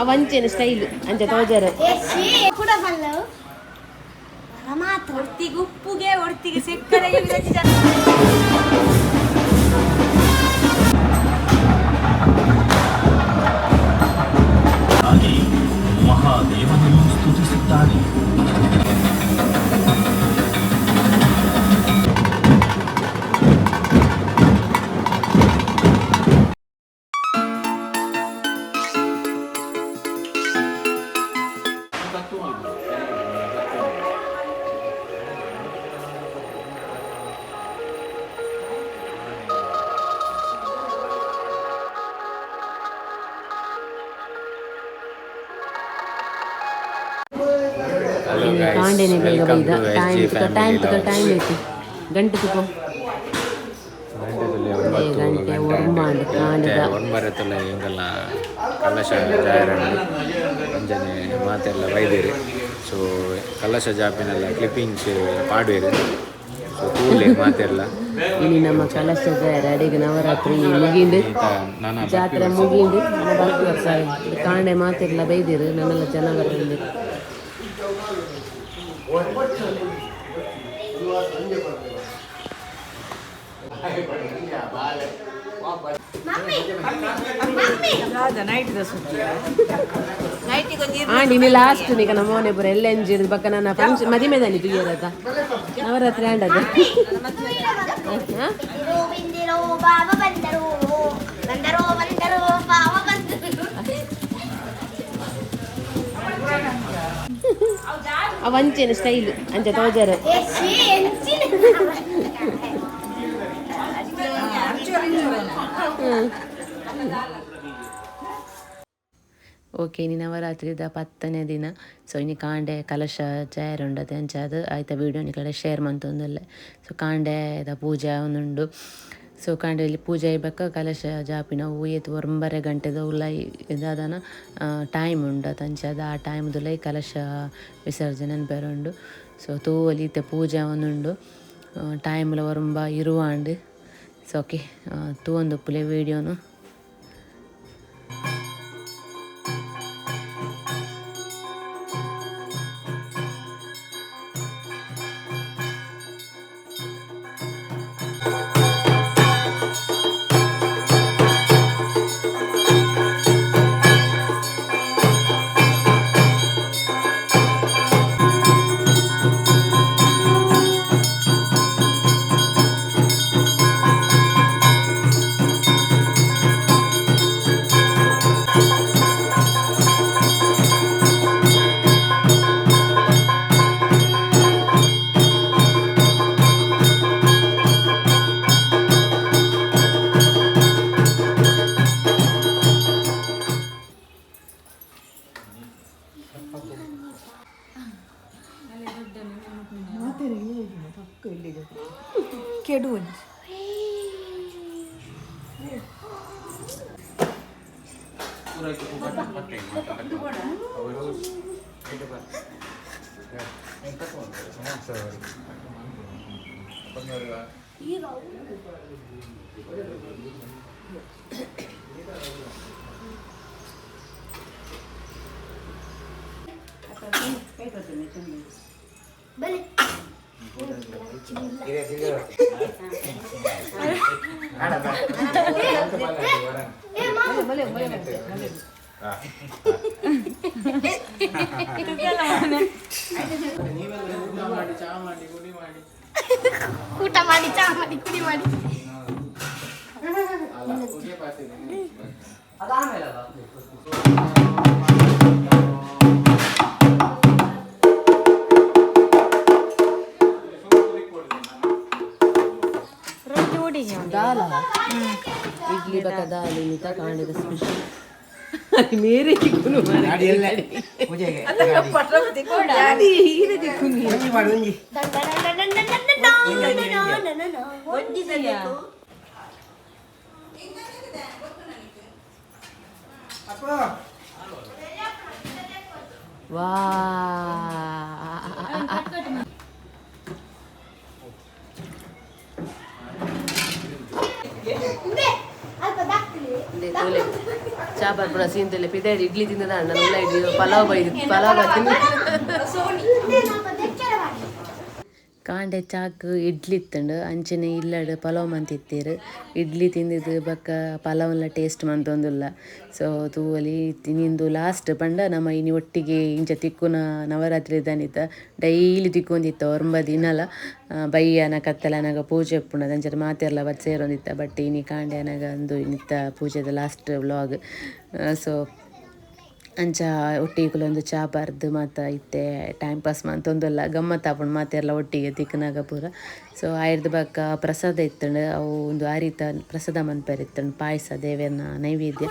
ಅವ ಅಂಚೆನ ಸ್ಟೈಲ್ ಅಂಚ ತೋಜಾರ. ಕೂಡ ಬಲ್ಲವು ಮಾತ್ರ. ಒರ್ತಿಗೆ ಉಪ್ಪುಗೆ, ಒರ್ತಿಗೆ ಸಕ್ಕರೆಗೆ ವಿರಚಿತ. ಹಾಗೆ ಮಹಾದೇವನನ್ನು ಸ್ತುತಿಸುತ್ತಾನೆ. ಹಲೋ ಗೈಸ್, ಕಾಂಡೆನೆ ಬೇಗ welcome ಬೈದ. ಟು ಎಸ್ ಟೈಮ್ ಜಿ ತುಕ, ಟೈಮ್ ಫ್ಯಾಮಿಲಿ. ತುಕ, ಟೈಮ್ ಐತಿ ಗಂಟೆ ತುಕೋ. ಗಂಟೆ ಒರ್ಮಾಂಡ್ ಕಾಂಡೆದ. ಒನ್ಬರತ್ತಲ್ಲ ಎಂಕಲ್ನ ಕಲಶ ಜಾಯರಂಡು ಅಂಚನೆ ಮಾತೆಲ್ಲ ಬೈದೇರು. ಸೊ ಕಲಶ ಜಾಪಿನೆಲ್ಲ ಕ್ಲಿಪ್ಪಿಂಗ್ಸ್ ಪಾಡುವೆರು. ಸೊ ತೂಲೆ ಮಾತೆಲ್ಲ. ಇನಿ ನಮ್ಮ ಕಲಶ ಜಾಯರ ಅಡಿಗೆ ನವರಾತ್ರಿ ಮುಗಿಂಡು. ನಾನ ಜಾತ್ರೆ ಮುಗಿಂಡು, ನನ್ನ ಬರ್ಪಿ ವರ್ಷ ಕಾಂಡೆ ಮಾತಿರ್ಲ ಬೈದಿರು, ನನ್ನೆಲ್ಲ ಜನ ಬರಂದಿರು. Mummy, mummy. ಆ ನೀನು ಲಾಸ್ಟ್ ನಿಗ ನಮ್ಮನೆ ಪುರ ಎಲ್ಲ ಎಂಜಿರ್ ಬಕ್ಕ ನನ್ನ ಫಂಕ್ಷನ್ ಮದಿಮೆದಾನಿ ತುಯ್ಯರತ ನವರಾತ್ರಿ ಆಂಡದ. ಬಂದಿರೋ ಬಂದಿರೋ ಬಾವ ಬಂದರು, ಬಂದರೋ ಬಂದರೋ ಬಾವ ಬಂದರು. ಅವ ಅಂಚೆನ ಸ್ಟೈಲ್ ಅಂಚ ತೋಜಾರ. ಎಂಚಿನ. ಓಕೆ, ಇನಿ ನವರಾತ್ರಿದ 10ನೇ ದಿನ. ಸೊ ಇನಿ ಕಾಂಡೆ ಕಲಶ ಜಾಯರುಂಡತೆ ಅಂಚಾದ್ ಆಯ್ತ ವೀಡಿಯೋ ನಿಕಲೆ ಶೇರ್ ಮಂತೊಂದುಲ್ಲೆ. ಸೊ ಕಾಂಡೆದ ಪೂಜೆ ಒಂದುಂಡು. ಸೊ ಕಾಂಡೆ ಇಲ್ಲಿ ಪೂಜೆ ಆಯ್ಬಕ್ಕ ಕಲಶ ಜಾಪಿನ ಏತ್ 9 ಗಂಟೆದ ಉಲಾಯಿ ದಾದನ ಟೈಮ್ ಉಂಡು ಅಂಚಾದ್ ಆ ಟೈಮ್ದುಲೈ ಕಲಶ ವಿಸರ್ಜನೆ ಬೇರುಂಡು. ಸೊ ತೂವೊಲಿ, ಇತ್ತೆ ಪೂಜೆ ಒಂದುಂಡು, ಟೈಮ್ಲ 9:20 ಆಂಡ್. ಸೊ ಓಕೆ, ತೂವೊಂದುಪ್ಪುಲೆ ವೀಡಿಯೋನು. ಬಲೆ. ಏ ಮಾಮ. ಊಟ ಮಾಡಿ, ಚಾ ಮಾಡಿ, ಕುಡಿ ಮಾಡಿ. ದಾಲ, ಇಡ್ಲಿ ಬಕ ದಾಲ್ ಇನ್ನಿತ ಕಾಂಡೆದ ಸ್ಪೆಷಲ್. ಮೇರೆ ದಿಕ್ಕುನು ಹೀರೆ ದಿಕ್ಕುನಿ. ವಾ. ಅಲ್ಪ ದಾಕ್ತಿಲಿ. ತೂಲೆ ಚಾ ಪರ್ಪುನ ಸೀನ್ ತೂಲೆ. ಪಿದಾಯ್ಡ್ ಇಡ್ಲಿ ತಿಂದದ ಅಣ್ಣ ಉಲ್ಲ ಇಡ್ಲಿ ಪಲಾವ್ ಬೈ ಪಲಾವ್ ಬತ್ತಿನ. ಕಾಂಡೆ ಚಾಕ್ ಇಡ್ಲಿ ಇತ್ತಂಡು, ಅಂಚನೆ ಇಲ್ಲಡ್ ಪಲಾವ್ ಮಂತಿತ್ತೀರು. ಇಡ್ಲಿ ತಿಂದಿದ್ದು ಬೊಕ್ಕ ಪಲಾವ್ಲ ಟೇಸ್ಟ್ ಮಂತೊಂದುಲ್ಲ. ಸೊ ತೂವೊಲಿ, ತಿನಿಂದು ಲಾಸ್ಟ್ ಪಂಡ ನಮ್ಮ ಇನಿ ಒಟ್ಟಿಗೆ ಇಂಚ ತಿಕ್ಕುನ ನವರಾತ್ರಿ ದನಿತ ಡೈಲಿ ತಿಕ್ಕೊಂದಿತ್ತ ಒರ್ಂಬ ದಿನಲ. ಬಯ್ಯನ ಕತ್ತಲನಾಗ ಪೂಜೆ ಉಪ್ಪುಂಡು, ಅಂಚನೆ ಮಾತೆರ್ಲ ಬತ್ ಸೇರೊಂದಿತ್ತ. ಬಟ್ ಇನಿ ಕಾಂಡೆ ಅನಗ ಅಂದು ಇನ್ನಿತ್ತ ಪೂಜೆದ ಲಾಸ್ಟ್ ವ್ಲಾಗ್. ಸೊ ಅಂಚ ಒಟ್ಟಿಗೆ ಕುಲೊಂದು ಚಾ ಪರ್ದು ಮಾತ ಇತ್ತೆ ಟೈಮ್ ಪಾಸ್ ಮಂತೊಂದುಲ್ಲ, ಗಮ್ಮತ್ ಆಪುಂಡು ಮಾತೆರ್ಲ ಒಟ್ಟಿಗೆ ತಿಕ್ಕುನಗ ಪೂರ. ಸೊ ಆಯಿರ್ದ್ ಬೊಕ್ಕ ಪ್ರಸಾದ ಇತ್ತಂಡು, ಅವು ಒಂದು ಅರಿತ ಪ್ರಸಾದ ಮನ್ಪೆರ್ ಇತ್ತಂಡು, ಪಾಯಸ ದೇವೆರ್ನ ನೈವೇದ್ಯ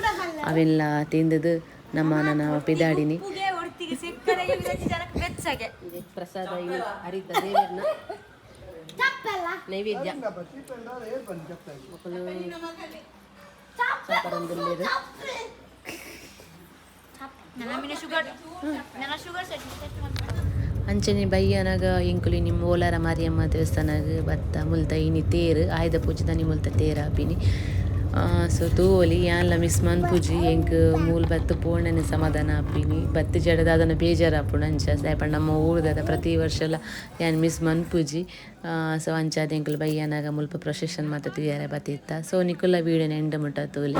ಅವೆಲ್ಲ ತಿಂದದು ನಮ್ಮ ನನ್ನ ಪಿದಾಡಿನಿ. ಉಪ್ಪುಗೆ ಒಟ್ಟಿಗೆ ಸಕ್ಕರೆ ಜನಕ್ಕೆ ಬೆಚ್ಚಗೆ. ಪ್ರಸಾದ ಅರಿತ ದೇವೆರ್ನ ನೈವೇದ್ಯ ಚಾ ಪರೊಂದುಲ್ಲೆರ್. ನನ್ನ ಶುಗರ್, ನನ್ನ ಶುಗರ್ ಸೆಟ್. ಅಂಚನೆ ಬಯ್ಯನಗ ಎಂಕುಲು ನಿಮ್ಮ ಓಲಾರ ಮಾರಿಯಮ್ಮ ದೇವಸ್ಥಾನಗ್ ಬತ್ತ ಮುಲ್ತ ಇನಿ ತೇರು ಆಯುಧ ಪೂಜೆದಾನಿ ಮುಲ್ತ ತೇರು ಆಪಿನಿ. ಸೊ ತೂವೊಲಿ, ಯಾನ್ಲ ಮಿಸ್ ಮನ್ಪುಜಿ. ಎಂಕ್ ಮೂಲು ಬತ್ತು ಪೋಂಡನೆ ಸಮಾಧಾನ ಆಪಿನಿ, ಬತ್ತ್ ಜಡ ದಾದನ ಬೇಜಾರು ಆಪುಂಡು. ಅಂಚ ದಾಯೆ ನಮ್ಮ ಊರುದ ಪ್ರತಿ ವರ್ಷಲ ಯಾನ್ ಮಿಸ್ ಮನ್ಪುಜಿ. ಸೊ ಅಂಚಾದ್ ಎಂಕುಲು ಬಯ್ಯನಗ ಮುಲ್ಪ ಪ್ರೊಸೆಷನ್ ಮಾತ ತೂಯರೆ ಬತ್ತಿತ್ತ. ಸೊ ನಿಕುಲ್ಲ ವೀಡಿಯೋನ ಎಂಡ್ ಮುಟ್ಟ ತೂಲಿ.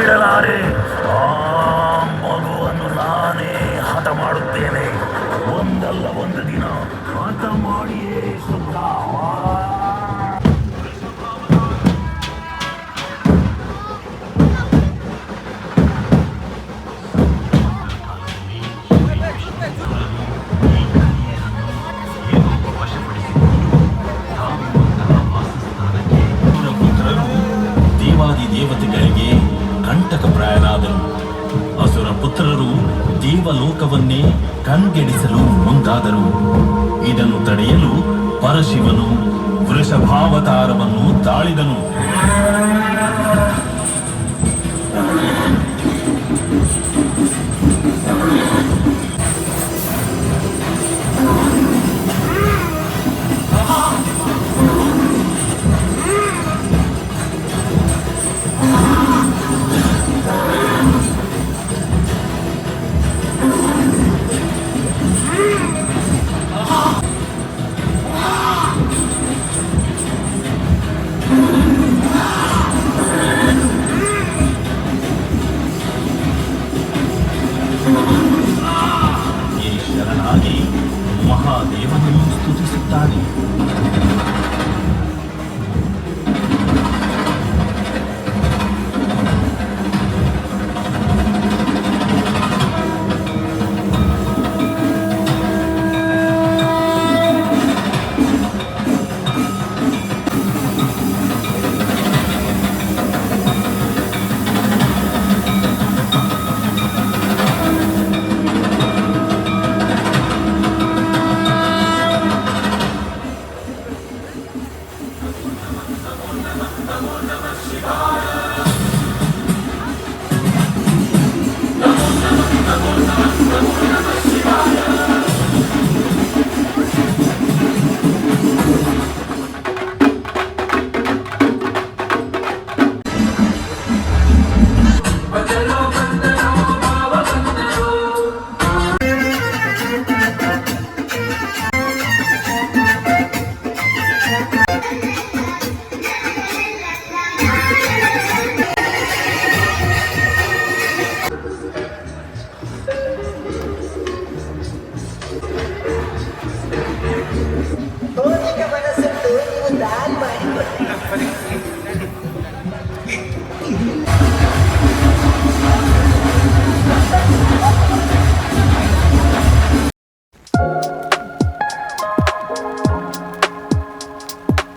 ಬಿಡಲಾರೆ. ಆ ಮಗುವನ್ನು ನಾನೇ ಹತ ಮಾಡುತ್ತೇನೆ. ಒಂದಲ್ಲ ಒಂದು ದಿನ ಹತ ಮಾಡಿಯೇ ಸುಖ. ಪುತ್ರರು ದೇವಾದಿ ದೇವತೆಗಳಿಗೆ ಕಂಟಕಪ್ರಾಯರಾದರು. ಅಸುರ ಪುತ್ರರು ದೇವಲೋಕವನ್ನೇ ಕಂಗೆಡಿಸಲು ಮುಂದಾದರು. ಇದನ್ನು ತಡೆಯಲು ಪರಶಿವನು ವೃಷಭಾವತಾರವನ್ನು ತಾಳಿದನು. ಈ ಶರಣಾಗಿ ಮಹಾದೇವನನ್ನು ಸ್ತುತಿಸುತ್ತಾನೆ.